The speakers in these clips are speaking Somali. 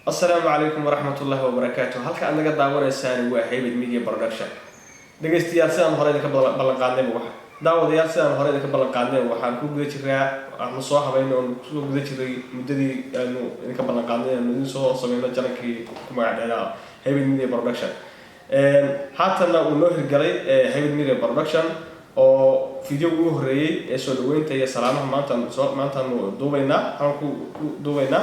Asalaamu calaykum waraxmat ullaahi wabarakaatu. Halka aad naga daawanaysaan waa Haybad Media Production. Dhegaystayaal, sidaan hore idinka ballan qaadnayba, waxa daawadayaal, sidaan hore idinka ballan qaadnayba, waxaan ku guda jiraa, aanu soo habayno oonu kusoo guda jiray muddadii aanu idinka ballan qaadnay aanu idin soo sameyno channelkii ku magac dheeraa Haybad Media Production. Haatanna uu noo hirgalay Haybad Media Production oo video ugu horreeyey ee soo dhaweynta iyo salaamaha maantaanu duubaynaa, waxaan ku duubaynaa.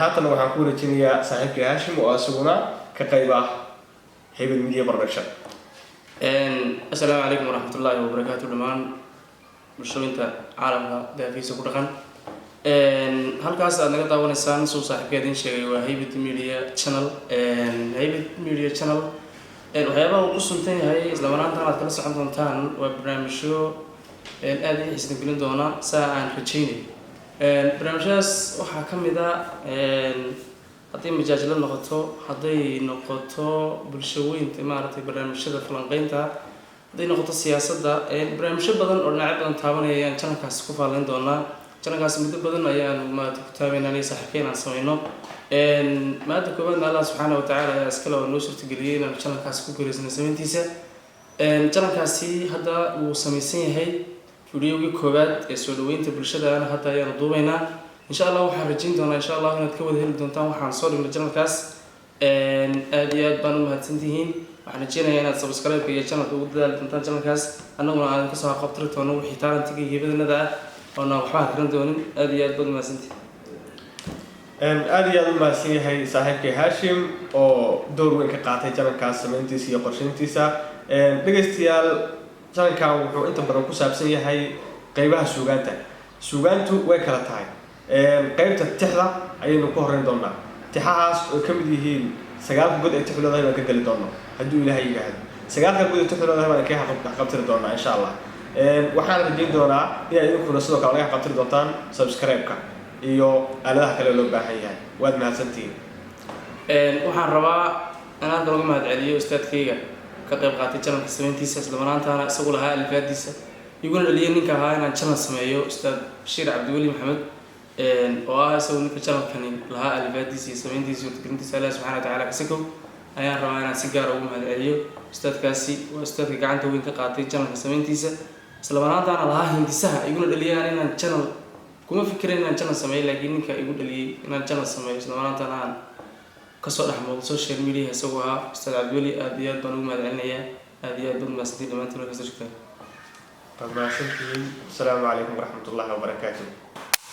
Haatanna waxaan ku wareejinayaa saaxiibkii Hashim oo isaguna ka qayb ah Haybad Media Production. Asalaamu calaykum waraxmatullaahi wabarakaatu dhammaan bulshooyinka caalamka daafiisa ku dhaqan. Halkaas aad naga daawanaysaan, suu saaxiibka idin sheegay, waa Haybad Media Channel. Haybad Media Channel waxyaabaha uu ku suntan yahay, isla maraantan aad kala socon doontaan, waa barnaamijyo aada ii xiisan gelin doona saa aan rajaynayo. Barnaamijyadaas waxaa ka mid a hadday majaajilo noqoto, hadday noqoto bulshaweynta, maaragtay, barnaamijyada falanqeynta, hadday noqoto siyaasadda, barnaamijyo badan oo dhinacyo badan taabanaya ayaan channelkaasi ku faalayn doonaa. Channelkaasi muddo badan ayaan maaragtay ku taabayna aniga saaxiibkeen aan sameyno. Maada koowaadna Allah subxaana watacaala ayaa iskale oo noo suurtageliyey inaanu channelkaasi ku guuleysano samayntiisa. Channelkaasi hadda wuu samaysan yahay. Videogii koowaad ee soo dhaweynta bulshadaana hadda ayaanu duubaynaa, insha Allah. Waxaan rajayn doonaa, insha Allah, inaad ka wada heli doontaan waxaan soo dhignay channelkaas. Aad iyo aad baan u mahadsantihiin. Waxaan rajeynayaa inaad subscribe iyo channelka ugu dadaali doontaan channelkaas, annaguna aan kasoo haqabtiri doono wixii talentiga iyo hibadanada ah oona waxba hakran doonin. Aad iyo aad baad umahadsantihiin. Aad iyo aad u mahadsan yahay saaxiibkay Hashim oo door weyn ka qaatay channelkaas samayntiisa iyo qorsheyntiisa. Dhegaystayaal, channelkan wuxuu inta badan ku saabsan yahay qeybaha suugaanta. Suugaantu way kala tahay. Qeybta tixda ayaynu ku horreyn doonaa. Tixahaas oo ka mid yihiin sagaalka god ee tixu leedahay baan ka geli doonaa, hadduu Ilaahay yidhaahdo. Sagaalka god ee tixu leedahay baan ka qabtiri doonaa, insha Allah. Waxaan rajayn doonaa inaad idinkuna sidoo kale laga qabtiri doontaan subscribe-ka iyo aaladaha kale loo baahan yahay. Waad mahadsantihiin. Waxaan rabaa in halkan uga mahad celiyo ustaadkayga ka qayb qaatay channelka samayntiisa, isla maraantaana isagu lahaa alifaadiisa, iguna dhaliyay ninka ahaa inaan channel sameeyo, Ustaad Bashiir Cabdiweli Maxamed, oo ah isagu ninka channelkani lahaa alifaadiisa iyo samayntiisa iyo suurtagelintiisa. Allah subxana watacaala kasakow ayaan rabaa inaan si gaara ugu mahad celiyo ustaadkaasi. Waa ustaadka gacanta weyn ka qaatay channelka samayntiisa, isla maraantaana lahaa hindisaha, iguna dhaliyay inaan channel. Kuma fikirin inaan channel sameeyo, laakiin ninka igu dhaliyay inaan channel sameeyo, isla maraantaana aan kasoo dhex muuqdo social media, isagoo ahaa Ustaad Cabdiweli. Aad iyo aad baan ugu mahad celinayaa. Aad iyo aad baad mahadsantiin dhammaantiin markasta joogtaan. Waad mahadsantihiin. Asalaamu calaykum waraxmat ullahi wabarakaatu.